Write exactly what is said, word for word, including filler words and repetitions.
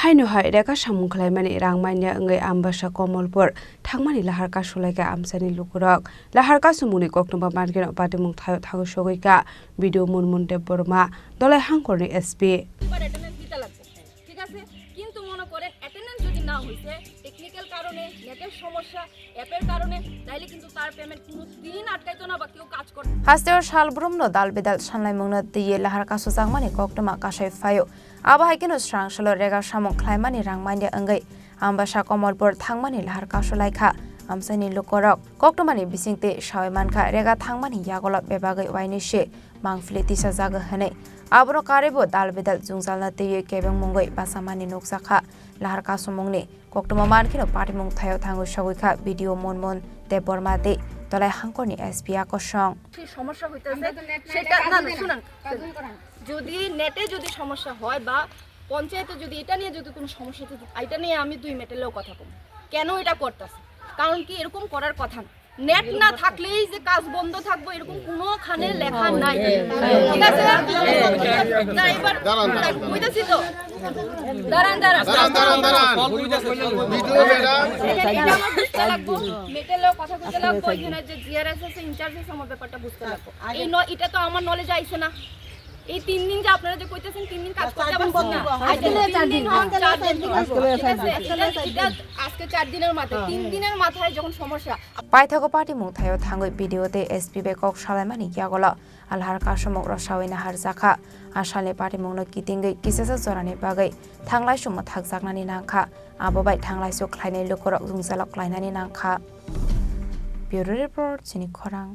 Haino hai rega samung khlaimani rang manya wngwi Ambasa Komolpur thangmani lahar kasulaikha amchaini lukurok. Lahar kasumungni koktwma mankhe patimung thaio thango sogwikha B D O Munmun Debbarma, Dholai Hangkorni S P. একবার অ্যাটেন্ডেন্স দিতে লাগবে, ঠিক আছে? কিন্তু মনে করেন অ্যাটেন্ডেন্স যদি না হইছে, টেকনিক্যাল কারণে, নেটের সমস্যা, অ্যাপের কারণে, তাইলে কিন্তু তার পেমেন্ট কোনো দিন আটকাইতো না বা কেউ কাজ করতো না। Hasteo sal brumno dal bidal sanlaimungno twiwi lahar kasujakmani koktwma kasai phaio. Abo hai kheno srang salo rega samung khlaimani rang manya wngwi Ambasa Komolpur thangmani lahar kasulaikha amchaini lukurok. Koktwmani bisingtwi sawi mankha rega thangmani yagulo bebagwi uainwi se mangpili tisajagwi hwnwi. Abono karwibo dal bidal jwngjalno twiwi kebeng mungwi bachamani nukjakha. Lahar kasumungni koktwma mankheno patimung thaio thangwi sogwikha B D O Munmun Debbarma tei Dholai Hangkorni S P a kosong. সেই সমস্যা হইতেছে, সেটা, না, না, শুনেন, যদি নেটে যদি সমস্যা হয় বা পঞ্চায়েতে যদি এটা নিয়ে যদি কোনো সমস্যা থাকে, এটা নিয়ে আমি দুই মিনিটের কথা কম। কেন এটা করতেছে? কারণ কি এরকম করার কথা না। নেট না থাকলেই যে কাজ বন্ধ থাকবো এরকম কোনোখানে লেখা নাই। ঠিক আছে? না, এবার দাঁড়ান, দাঁড়ান, দাঁড়ান। কইতাছি তো। দাঁড়ান, দাঁড়ান। দাঁড়ান, দাঁড়ান, দাঁড়ান। Video madam. এটা, এটা আমার বুঝতে লাগবো। নেটের লগে কথা কইতে লাগবো। এখানে যে জিআরএস আছে, ইনচার্জ আছে, আমার ব্যাপারটা বুঝতে লাগবো। এই ন-, এটা তো আমার নলেজে আইছে না। এই তিন দিন যে আপনারা যে কইতেছেন, তিন দিন কাজ করতে পারছেন না। আজকে তিন দিন হোক, চার দিন হোক। ঠিক আছে? এটা, এটা আজকে চার দিনের মাথায়, তিন দিনের মাথায় যখন সমস্যা। Paithago patimung thaio thangwi B D O tei S P bai kok salaimani yagulo. Alhar kasumung rwsawi naharjakha. Asalni patimungno kitingwi kisasa jorani bagwi thanglaisu mwthakjaknani nangkha. Abo bai thanglaisu khlainai lukurok jwngjalok klainani nangkha. Bureau Report, Chini Khorang.